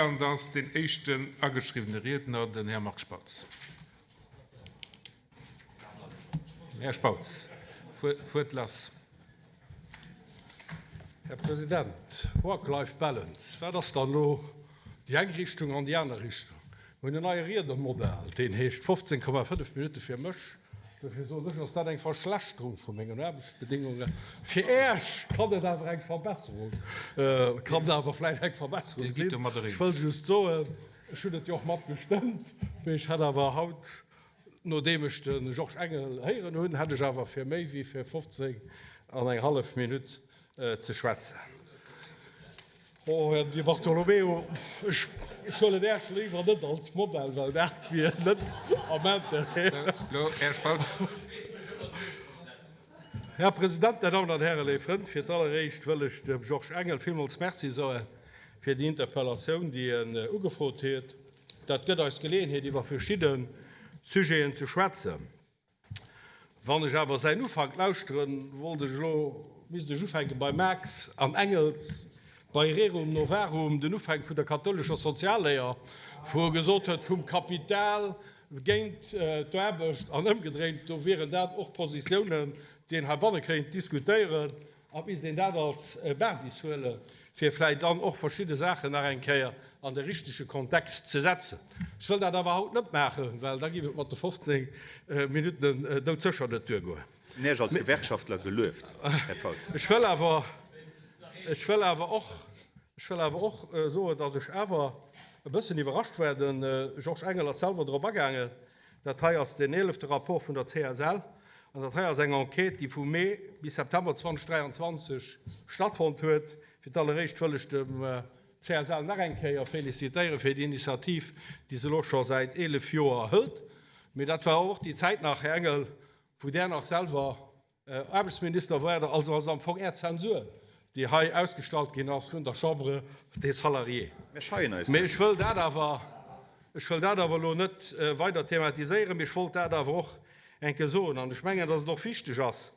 An da ass deen éischten ageschriwwene Riedner den Här Marc Spautz. Här Spautz, fuert lass. Här President, Work-Life Balance, wat ass dann elo déi eng Richtung an déi aner Richtung? Mir hunn en neie Riedermodell, deen heescht 15,5 Minutte fir mech. Dofir soen ech, ass dat eng Verschlechterung vu mengen Aarbechtsbedingungen. Fir Äech kann et awer eng Verbesserung, kann awer vläicht eng Verbesserung sinn. Ech wëll just soen, ech hunn et jo och mat gestëmmt, mee ech hätt awer haut, nodeem ech de Georges Engel héieren hunn, hätt ech awer fir méi wéi fir 15 an eng hallef Minutt ze schwätzen. Oh, Här Di Bartolomeo, ech huelen Äech léiwer net als Modell, well dat wier net am Intérêt. Elo, Här Spautz. Här President, Dir Dammen an Hären, léif Frënn, fir d'alleréischt wëll ech dem Georges Engel villmools Merci soe fir déi Interpellatioun, déi en ugefrot huet. Dat gëtt eis d'Geleeënheet, iwwer verschidde Sujeten ze schwätzen. Wann ech awer säin Ufank lauschteren, wollt ech elo, misst ech ufänke bei Marx an Engels, bei Rerum Novarum, den Ufänk vun der kathoulescher Sozialléier, wou e gesot huet, vum Kapital géint d'Aarbecht an ëmgedréint, do wieren dat och Positiounen, déi een heibanne kéint diskutéieren. Et misst een dat als Basis huelen, fir vläicht dann och verschidde Saachen nach eng Kéier an de richtege Kontext ze setzen. Ech wëll dat awer haut net maachen, well da géif et mat de 15 Minutten doudsécher net duergoen. Hunn Iech als Gewerkschaftler gelueft, Här Spautz. Ech wëll awer, ech wëll awer och, ech wëll awer och soen, datt ech awer e bëssen iwwerrascht war, de Georges Engel ass selwer drop agaangen, Dat hei ass den eelefte Rapport vun der CSL an dat hei ass eng Enquête, déi vu Mee bis September 2023 stattfonnt huet. Fir d'alleréischt wëll ech dem CSL nach eng Kéier félicitéiere fir déi Initiativ, déi se elo scho säit 11 Joer hëlt. Mee dat war och déi Zäit nach, Här Engel, wou Der nach selwer Aarbechtsminister war, also ass am Fong Är Zensur, déi hei ausgestallt ginn ass vun der Chambre des Salariés. Mir scheien eis Mee net. ech wëll dat awer, ech wëll dat awer elo net weider thematiséieren, mee ech wollt dat awer och eng Kéier soen. An ech mengen, dass et och wichteg ass,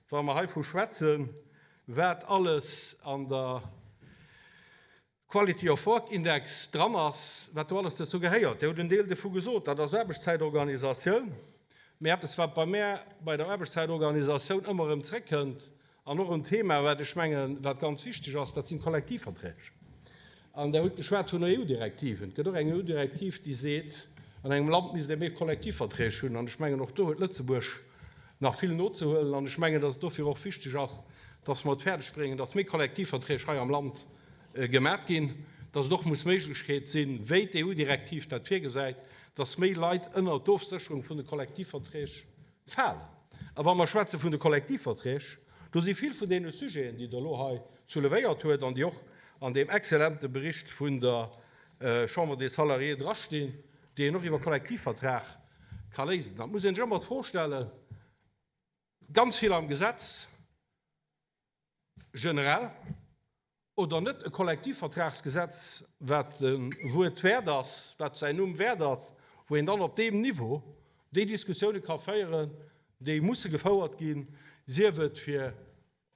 wa mer heivu schwätzen, wat alles an der Quality of Work Index dran ass, wat do alles dozou gehéiert. Dir hutt en Deel dovu gesot, dat ass Aarbechtszäitorganisatioun. Mee eppes, wat bei mär bei der Aarbechtszäitorganisatioun ëmmer erëm zréckkënnt an och en Thema, wat ech mengen, wat ganz wichteg ass, dat sinn d'Kollektivverträg. An Der hutt geschwat vun EU-Direktiven. Et gëtt och eng EU-Direktiv, déi seet, an engem Land misst ee méi Kollektivverträg hunn. An ech mengen, och do huet Lëtzebuerg nach vill nozehuelen. An ech mengen, dass et dofir och wichteg ass, dass mer et fäerdegbréngen, dass méi Kollektivverträg hei am Land Gemat ginn, dass et och muss Méiglechkeet sinn, wéi d'EU-Direktiv dat virgesäit, dass méi Leit ënnert d'Ofsécherung vun de Kollektivverträg falen. A wa mer schwätze vun de Kollektivverträg, do si vill vun deene Sujeten, déi Der elo hei soulevéiert huet an déi och an deem exzellente Bericht vun der Chambre des Salariés drastinn, déi een och iwwer Kollektivvertrag ka léisen. Da muss ee sech ëmmer d'Fro stellen, ganz vill am Gesetz generell, oder net e Kollektivvertragsgesetz, wat e Wuert wäert ass, wat säin Numm wäert ass, wou een dann op deem Niveau déi Diskussioune ka féieren, déi musse gefouert ginn, sief et fir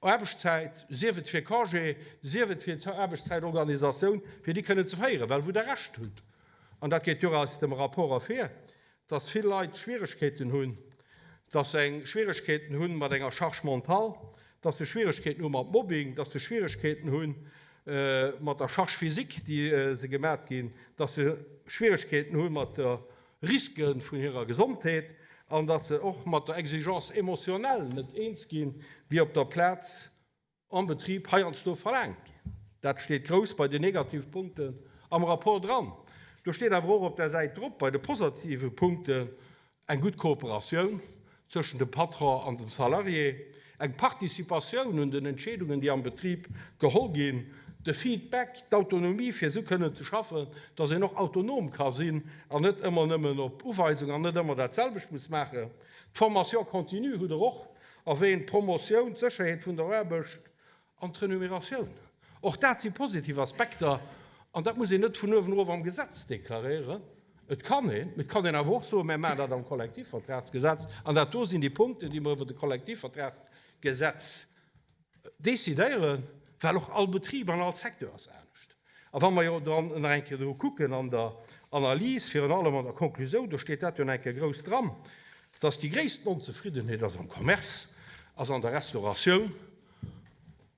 Aarbechtszäit, sief et fir Congé, sief et fir d'Aarbechtszäitorganisatioun, fir déi kënnen ze féieren. Well wou Der Recht hutt, an dat geet jo och aus dem Rapport ervir, dass vill Leit Schwieregkeeten hunn, dass se eng Schwieregkeeten hu mat enger Charge mentale, dass se Schwieregkeeten hu mat Mobbing, dass se Schwieregkeeten hu mat der Charge physique, déi se gemat ginn, dass se Schwieregkeeten hu mat de Risque vun hirer Gesondheet an dass se och mat der Exigence émotionnelle net eens ginn, déi op der Plaz am Betrib heiansdo verlaangt ginn. Dat steet grouss bei den negative Punkten am Rapport dran. Do steet awer och op der Säit drop bei de positive Punkten eng gutt Kooperatioun zwëschen dem Patron an dem Salarié, eng Participatioun un den Entscheedungen, déi am Betrib geholl ginn, de Feedback, d'Autonomie fir esou kënnen ze schaffen, dass een och autonom ka sinn an net ëmmer nëmmen op Uweisung an net ëmmer dat selwecht muss maachen. D'Formation continue hutt Der och Erwähnt, d'Promotioun, d'Sécherheet vun der Aarbecht an d'Renumeratioun. Och dat si positiv Aspekter an dat muss een net vun uewen erof am Gesetz deklaréieren. Et kann een, et kann een awer och soen, Mir maachen dat am Kollektivvertragsgesetz an dat do sinn déi Punkten, déi mer iwwert de Kollektivvertragsgesetz decidéieren, well och all Betrib an all Secteur ass anescht. A wa mer jo dann nach eng Kéier dru kucken an der Analys, virun allem an der Konklusioun, do steet dat jo nach eng Kéier grouss dran, dass déi gréissten Onzefriddenheet ass am Commerce, ass an der Restauratioun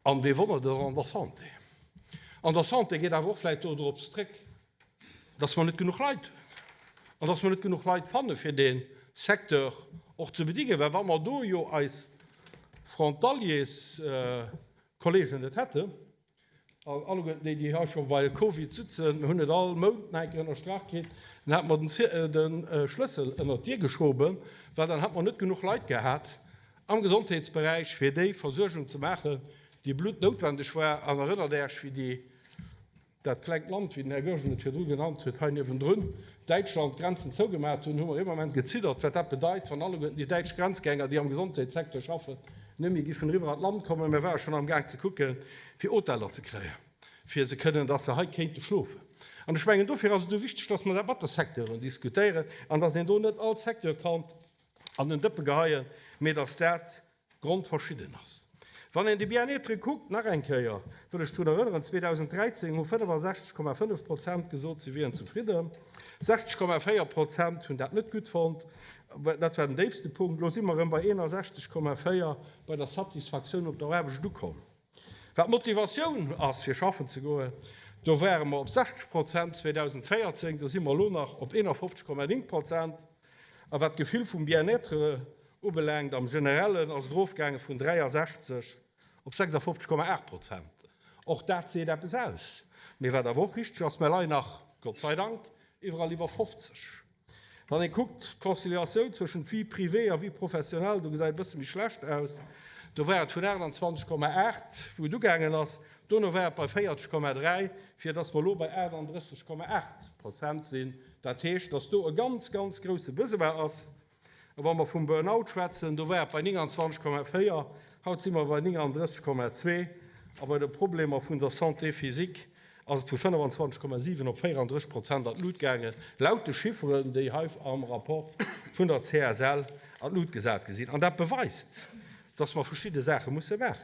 an, wee wonnert et, an der Santé. An der Santé geet awer och vläicht do drops zréck, dass mer net genuch Leit hunn an dass mer net genuch Leit fanne fir dee Secteur och ze bedingen, well wa mer do jo eis Frontaliers-Kollegen net hätten, an alleguerten déi, déi hei scho bei Covid sutzen, hunn et all Mount nach eng Kéier ënnerstrach kritt, dann hätte mer den Schlëssel ënnert d'Dier geschoben, well dann hätte mer net genuch Leit gehat am Gesondheetsberäich, fir déi Versuergung ze maachen, déi bluttnoutwendeg war. An erënnert Äech, wéi déi dat klengt Land, wéi den Här Goergen et virdru genannt huet, hei niewendrun, Däitschland, d'Grenzen zougemaacht hunn, hu mer ee Moment geziddert, wat dat bedeit, wann alleguerten déi däitsch Grenzgänger, déi am Gesondheetssecteur schaffen, net méi giffen eriwwer an d'Land kommen. Mir ware schonn am Gaang ze kucken, fir Hoteller ze kréien, fir se kënnen, dass se hei kéinte schlofen. An ech mengen, dofir ass et esou wichteg, dass mer dat mat de Secteuren diskutéieren an dass een do net all Secteur kann an en Dëppe geheien, mee dass dat grondverschidden ass. Wann een de Bien-être kuckt, nach eng Kéier wëll ech drun erënneren, 2013 hu 65,5 Prozent gesot, si wieren zefridden, 60,4 Prozent hunn dat net gutt fonnt, dat war den déifste Punkt. Elo si mer erëm bei 61,4 bei der Satisfaktioun op der Aarbecht ukomm. Wat d'Motivatioun ass fir schaffen ze goen, do ware mer op 60 Prozent 2014, do si mer elo nach op 51,9 Prozent. A wat d'Gefill vum Bien-être ubelaangt am Generellen, ass et erofgaange vun 63 op 56,8 Prozent. Och dat seet eppes aus. Mee wat awer och richteg ass, Mer leien nach, Gott sei Dank, iwwerall iwwer 50. Wann ee kuckt, d'Conciliatioun zwëschent Vie privée a Vie professionnelle, do gesäit et e bësse méi schlecht aus. Do war et vun 28,8, wou et ugaangen ass, dono war et bei 40,3, fir dass mer elo bei 38,8 Prozent sinn. Dat heescht, dass do e ganz, ganz grouse Besoin ass. A wa mer vum Burnout schwätzen, do war et bei 29,4, haut si mer bei 39,2. A bei de Problemer vun der Santé physique ass et vu 25,7 op 34 Prozent an d'Lut gaangen, laut de Chifferen, déi hei am Rapport vun der CSL an d'Lut gesat gi sinn. An dat beweist, dass mer verschidde Saache musse maachen,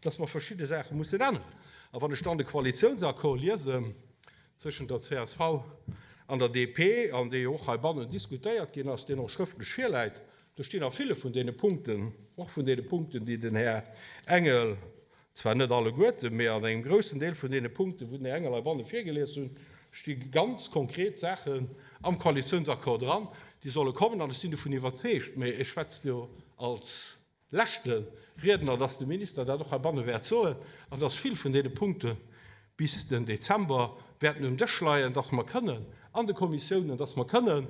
dass mer verschidde Saache mussen änneren. A wann ech dann de Koalitionsaccord liesen, zwëschent der csv an der DP, an dee jo och heibannen diskutéiert ginn ass, deen och schrëftlech virläit, do stinn a ville vun deene Punkten, och vun deene Punkten, déi den Här Engel, zwar net alleguerten, mee an engem groussen Deel vun deene Punkten, wou den Här Engel heibanne virgelies hunn, sti ganz konkret Saachen am Koalitiounsaccord dran, déi solle kommen. An ech sinn dovun iwwerzeegt, mee ech schwätze jo als Leschte Riedner, dass de Minister dat och heibanne wäert soen an dass vill vun deene Punkte bis den Dezember wäerten um Dësch leien, dass mer kënnen an de Kommissiounen, dass mer kënnen,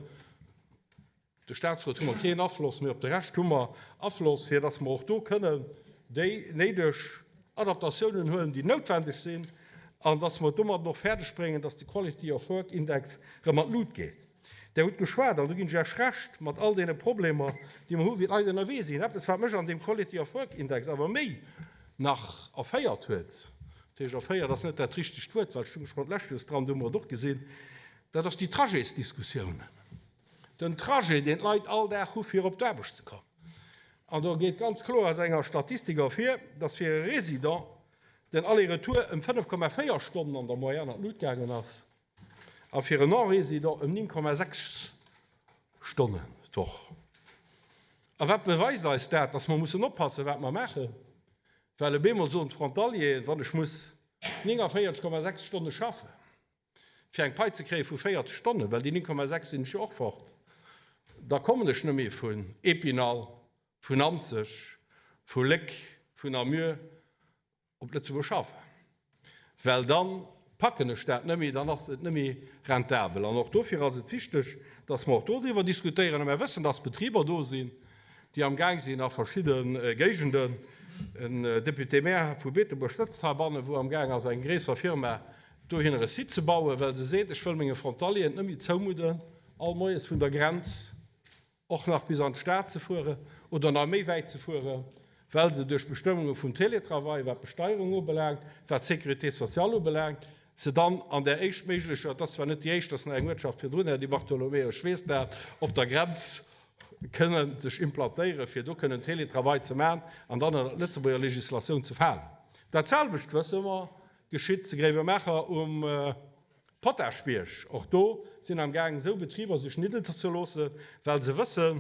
de Statsrot hu mer keen Afloss, mee op de Rescht hu mer Afloss, fir dass mer och do kënnen déi néideg Adaptatiounen huelen, déi noutwendeg sinn, an dass mer et domadden och fäerdegbréngen, dass de Quality of Work Index erëm an d'Lut geet. Der hutt geschwat, an do ginn ech Iech Recht, mat all deene Problemer, déi mer hu wéi d'Leit ënnerwee sinn. Eppes, wat mech an deem Quality of Work Index awer méi nach erféiert huet, dat heescht erféiert ass net dat richtegt Wuert, well ech hu mech schonn d'lescht Joers dran, do hu mer et och gesinn, dat ass déi Trajetsdiskussioun, den Trajet, deen d'Leit all Dag hu fir op d'Aarbecht ze kommen. An do geet ganz kloer aus enger Statistik ervir, dass fir e Résident den Aller-retour ëm 5,4 Stonnen an der Moyenne an d'Lut gaangen ass, A fir en Non-Résident ëm 9,6 Stonnen d'Woch. A wat beweist eis dat? Dass mer mussen oppassen, wat mer maachen, well op eemol soen d'Frontalieren, wann ech muss 49,6 Stonne schaffen, fir eng Pai ze kréie vu 40 Stonnen, well déi 9,6 sinn ech jo och fort, da kommen ech net méi vun Épinal, vun Nanzeg, vu Léck, vun Namur, op Lëtzebuerg schaffen, well da packen ech dat net méi, dann ass et net méi rentabel. An och dofir ass et wichteg, dass mer och dodriwwer diskutéieren. A mer wëssen, dass Betriber do sinn, déi amgaang sinn a verschidde Géigenden, en Député-maire vu Beetebuerg sëtzt heibannen, wou amgaang ass eng gréisser Firma dohinner e Site ze bauen, well se seet, ech wëll menge Frontalieren net méi zoumudden, all moies vun der Grenz och nach bis an d'Stad ze fueren oder nach méi wäit ze fueren, well se duerch Bestëmmunge vum Télétravail, wat d'Besteierung ubelaangt, wat d'Sécurité sociale ubelaangt, se dann an där éischtméiglecher, et ass zwar net déi éischt, et ass nach eng Uertschaft virdrun, Här Di Bartolomeo, ech weess dat, op der Grenz kënnen sech implantéieren, fir do kënnen Télétravail ze maachen an dann ënnert d'Lëtzebuerger Législatioun ze falen. Dat selwecht wësse mer. geschitt zu Gréiwemaacher um Potaschbierg. Och do sinn am gaang esou Betriber sech nidderzeloossen, well se wëssen,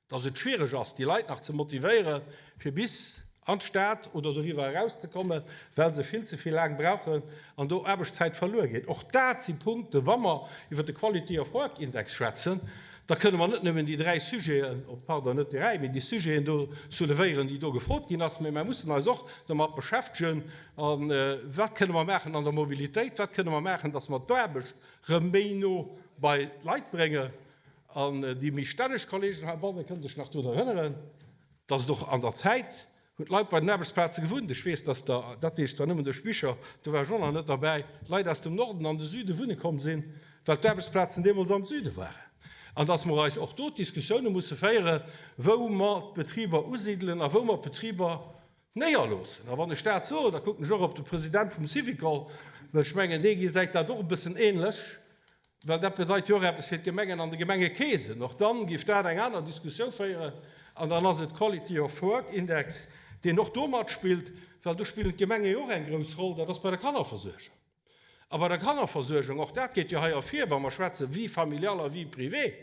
dass et schwiereg ass, déi Leit nach ze motivéieren, fir bis an d'Stad oder doriwwer eraus ze kommen, well se vill ze vill laang brauchen an do Aarbechtszäit verluer geet. Och dat si Punkten, wa mer iwwert de Quality of Work Index schwätzen, da kënne mer net nëmmen déi dräi Sujeten, oh pardon, net dräi, mee déi Sujeten do soulevéieren, déi do gefrot ginn ass, mee mer mussen eis och domat beschäftegen, a wat kënne mer maachen an der Mobilitéit, wat kënne mer maachen, dass mer d'Aarbecht rëm méi no bei d'Leit bréngen. An déi méi stänneg Kollegen heibanne kënne sech nach drun erënneren, dass et och an der Zäit hunn d'Leit bei den Aarbechtsplaze gewunnt. Ech weess, dass der, dat weess ech zwar nëmmen duerch Bicher, do war ech och nach net derbäi, Leit aus dem Norden an de Süde wunne komm sinn, well d'Aarbechtsplazen deemools am Süde waren. An dass mer eis och do d'Diskussioune musse féieren, wou mer d'Betriber usidelen a wou mer d'Betriber Néierloossen. A wann ech dat soen, da kucken ech och op de President vum Syvicol, well ech mengen, dee gesäit dat och e bëssen ähnlech, well dat bedeit jo och eppes fir d'Gemengen an de Gemengekeesen. Och dann géif dat eng aner Diskussioun féieren. An dann ass et Quality of Work Index, deen och do matspillt, well do spillen d'Gemenge jo och eng grouss Roll, dat ass bei der Kannerversuergung. A bei der Kannerversuergung, och dat geet jo hei ervir, wa mer schwätzen, vie familiale a vie privée,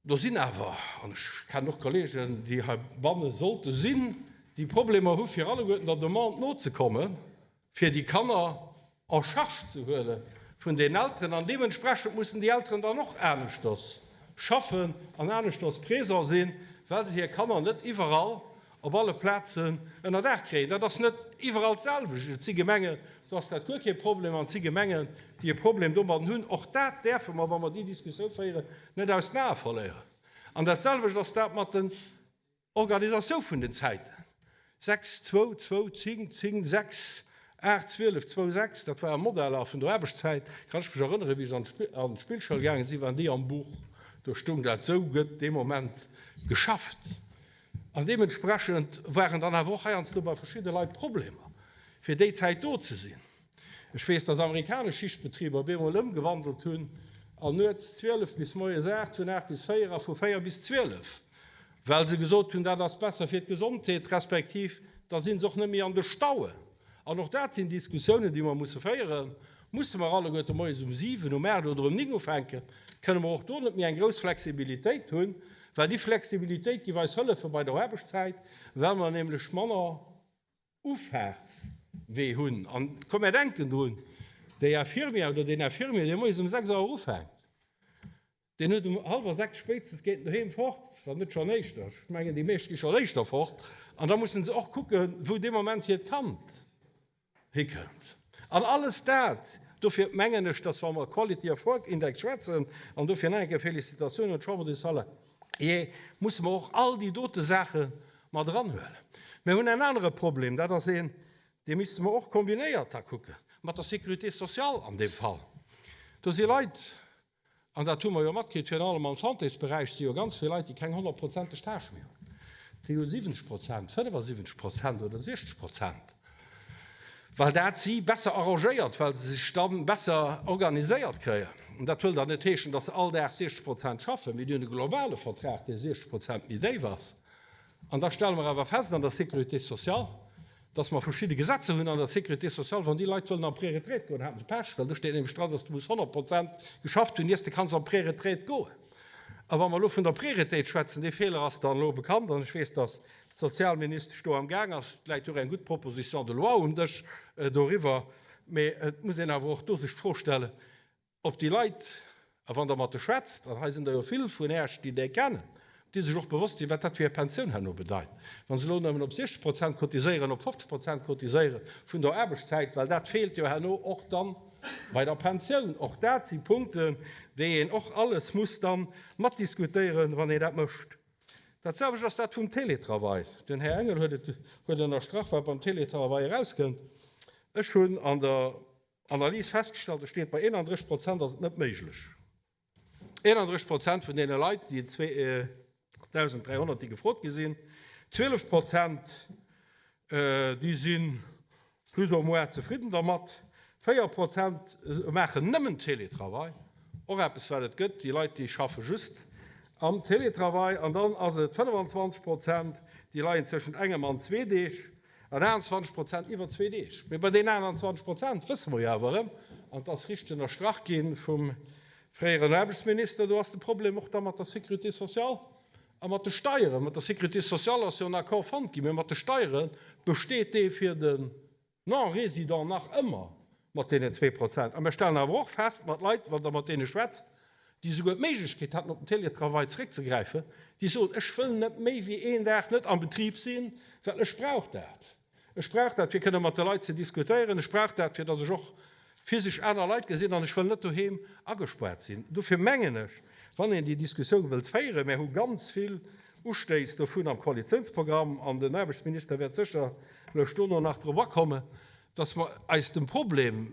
Do sinn awer, an ech kennen och Kollegen, déi heibanne sollte sinn, déi Problemer hu fir alleguerten der Demande nozekommen, fir déi Kanner en charge ze huele vun den Elteren. An deementsprechend mussen déi Elteren dann och aneschters schaffen an aneschters présent sinn, well se hir Kanner net iwwerall op alle Plazen ënnerdaach kréien. Dat ass net iwwerall d'selwecht. Et si Gemengen, do ass dat guer kee Problem, an et si Gemengen, déi e Problem domadden hunn. Och dat däerfe mer, wa mer déi Diskussioun féieren, net aus den Ae verléieren. An dat selwecht ass dat mat den Organisatioun vun den Zäiten. 6, 2, 2, 10, 10, 6, 8, 12, 2, 6, dat ware Modeller vun der Aarbechtszäit. Kann ech mech erënneren, wéi ech an d'Spillschoul gaange sinn, waren déi am Buch. Do stoung dat, esou gëtt dee Moment geschafft. An deementsprechend waren dann awer och heiansdo bei verschidde Leit Problemer, fir déi Zäit do ze sinn. Ech weess, dass amerikanesch Schichtbetriber op eemol ëmgewandelt hunn an nuets 12 bis moies 8, vun 8 bis 4 a vu 4 bis 12, well se gesot hunn, dat ass besser fir d'Gesondheet, respektiv da si se och net méi an de Stauen. An och dat sinn Diskussiounen, déi mer musse féieren. Musse mer alleguerte moies um 7, um 8 oder um 9 ufänken? Kënne mer och do net méi eng grouss Flexibilitéit hunn? Well déi Flexibilitéit géif eis hëllefe bei der Aarbechtszäit, well mer nämlech manner Ufaartswee hunn. An komm, mer denken drun, déi Infirmière oder deen Infirmier, dee moies um 6 Auer ufänkt, Deen huet um hallwer 6 spéitstens geet en doheem fort, wann net schonn éischter. Ech mengen, déi meescht gi schonn éischter fort. An da mussen se och kucken, wou dee Moment hiert Kand hikënnt. An alles dat, dofir mengen ech, dass wa mer Quality of Work Index schwätzen, an dofir nach eng Kéier Félicitatiounen un d'Chambre des Salariés, musse mer och all déi dote Saache mat eranhuelen. Mir hunn en anere Problem, dat ass een, dee misste mer och kombinéiert da kucken, mat der Sécurité sociale an deem Fall. Do si Leit, An dat hu mer jo matkritt, virun allem am Santésberäich si jo ganz vill Leit, déi keng honnertprozenteg Tâche méi hunn. Déi hu 70 Prozent, 75 Prozent oder 60 Prozent, well dat si besser arrangéiert, well se sech da besser organiséiert kréien. An dat wëll dann net heeschen, datt se all Dag 60 Prozent schaffen, mee déi hunn e globale Vertrag, dee 60 Prozent méi déif ass. An da stelle mer awer fest an der Sécurité sociale, dass mer verschidde Gesetzer hunn an der Sécurité sociale, wann déi Leit wëllen an d'Préretraite goen, haten se Pech, well do steet nämlech dran, dass du muss 100 Prozent geschafft hunn, iers de kanns an d'Préretraite goen. A wa mer elo vun der Préretraite schwätzen, dee Feeler ass dann elo bekannt an ech weess, dass d'Sozialministesch do amgaang ass, et läit jo och eng gutt Proposition de loi um Dësch doriwwer, mee et muss een awer och do sech d'Fro stellen, Ob déi Leit, a wann Der mat de schwätzt, an hei sinn der jo vill vun Äech, déi déi kennen, ob déi sech och bewosst sinn, wat dat fir hir Pensioun herno bedeit, wa se elo nëmmen op 60 Prozent cotiséieren, op 50 Prozent cotiséiere vun der Aarbechtszäit, well dat feelt jo herno och dann bei der Pensioun. Och dat si Punkten, déi een och alles muss da matdiskutéieren, wann een dat mécht. Dat selwecht ass dat vum Télétravail. Den Här Engel huet et huet ënnerstrach, wat beim Télétravail erauskënnt. Ech hunn an der Analys festgestallt, et steet bei 31 Prozent ass et net méiglech. 31 Prozent vun deene Leit, déi 2.300, déi gefrot gi sinn, 12 Prozent, déi si plus ou moins zefridden dermat, 4 Prozent maachen nëmmen Télétravail, och eppes wat et gëtt, déi Leit, déi schaffe just am Télétravail, an dann ass et 25 Prozent, déi leien tëschent engem an zwee Deeg. An 28 Prozent iwwer zwee Deeg. Mee bei deenen 28 Prozent wësse mer jo awer erëm, an et ass richteg ënnerstrach gi vum fréieren Aarbechtsminister, do ass de Problem och da mat der Sécurité sociale a mat de Steieren. Mat der Sécurité sociale ass jo en Accord fonnt ginn, mee mat de Steiere besteet dee fir den Non-résident nach ëmmer mat deenen 2%. A mir stellen awer och fest, mat Leit, wann Der mat deene schwätzt, déi souguer d'Méiglechkeet haten, op den Télétravail zréckzegräifen, déi soen, Ech wëll net méi wéi een Dag net am Betrib sinn, well ech brauch dat. Ech brauch dat, fir kënne mat de Leit ze diskutéieren. Ech brauch dat, fir datt ech och physesch aner Leit gesinn an ech wëll net doheem agespaart sinn. Dofir mengen ech, wann een déi Diskussioun wëllt féieren, mir hu ganz vill Ustéiss dovun am Koalitiounsprogramm, an den Aarbechtsminister wäert sécherlech dono nach drop akommen, dass mer eis dem Problem,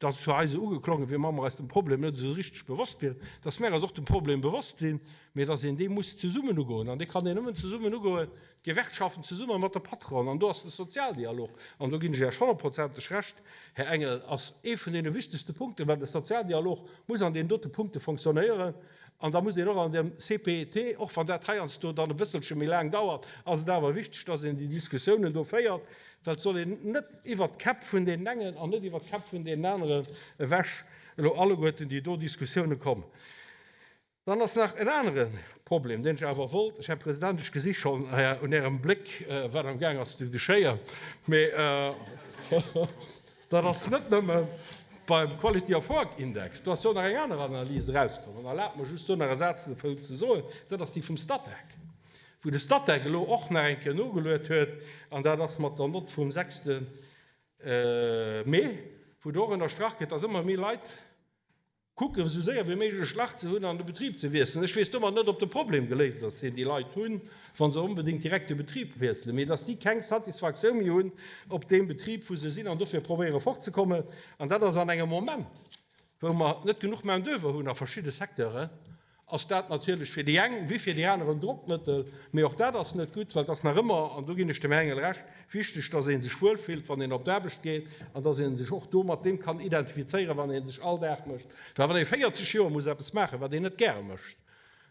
dat ass zwar hei esou ugeklongen, wéi wa mer eis dem Problem net esou richteg bewosst wieren, dass mer eis och dem Problem bewosst sinn, mee dass een dee muss zesummen ugoen. An dee kann een nëmmen zesummen ugoen, d'Gewerkschaften zesumme mat de Patronen, an do ass de Sozialdialog, an do ginn ech Iech honnertprozenteg Recht, Här Engel, ass ee vun deene wichtegste Punkten, well de Sozialdialog muss an deenen dote Punkte fonctionnéieren. An da muss een och an dem CPET, och wann dat heiansdo dann e bësselche méi laang dauert, ass et awer wichteg, dass een déi Diskussiounen do féiert, well et soll een net iwwert d'Käpp vun deenen engen an net iwwert d'Käpp vun deenen aneren ewech elo alleguerten déi do Diskussiounen kommen. Dann ass nach en anere Problem, deen ech awer wollt, Här President, ech gesi schonn un Ärem Bléck, wat amgaang ass ze geschéien, mee dat ass net nëmme beim Quality of Work Index, do ass jo nach eng aner Analys erauskomm. An erlaabt mer just do nach e Saz dozou ze soen, dat ass déi vum Statec, wou de Statec elo och nach eng Kéier nogeluet huet, an dat ass mat der Nott vum 6. Mee, wou do och ënnerstrach gëtt, dass ëmmer méi Leit Kucken, esou séier wéi méiglech Lach ze hunn an de Betrib ze wiesselen. Ech weess domat net, ob de Problem geléist ass, deen déi Leit hunn, wa se onbedéngt direkt de Betrib wiesselen, mee dass déi keng Satisfaktioun méi hunn op deem Betrib, wou se sinn, an dofir probéiere fortzekommen. An dat ass an engem Moment, wou mer net genuch Main-d'oeuvre hunn a verschidde Secteuren, ass dat natierlech fir déi eng wéi fir déi aner en Drockmëttel. Mee och dat ass net gutt, well et ass nach ëmmer, an do ginn ech dem Här Engel Recht, wichteg, dass ee sech wuelfillt, wann een op d'Aarbecht geet an dass ee sech och do mat deem kann identifizéieren, wann ee sech all Dag mécht. Well wann ee 40 Joer muss eppes maachen, wat een net gäre mécht,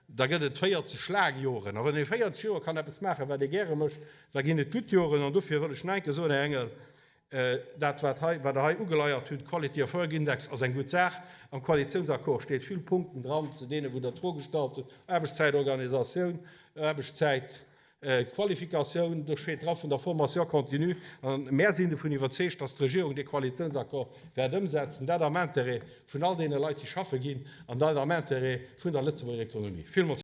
da gëtt et 40 laang Joren. A wann ee 40 Joer kann eppes maachen, wat ee gäre mécht, da ginn et gutt Joren. An dofir wëll ech nach eng Kéier soen, Här Engel, Dat, wat hei, wat Der hei ugeleiert hutt, Quality of Work Index, ass eng gutt Saach. Am Koalitiounsaccord steet vill Punkten dran zu deenen, wou Der d'Fro gestallt hutt, Aarbechtszäitorganisatioun, Aarbechtszäitqualifikatioun, do steet dra vun der Formation continue. A mär sinn dovun iwwerzeegt, dass d'Regierung dee Koalitiounsaccord wäert ëmsetzen, dat am Intérêt vun all deene Leit, déi schaffe ginn, an dat am Intérêt vun der Lëtzebuerger Ekonomie. Villmools.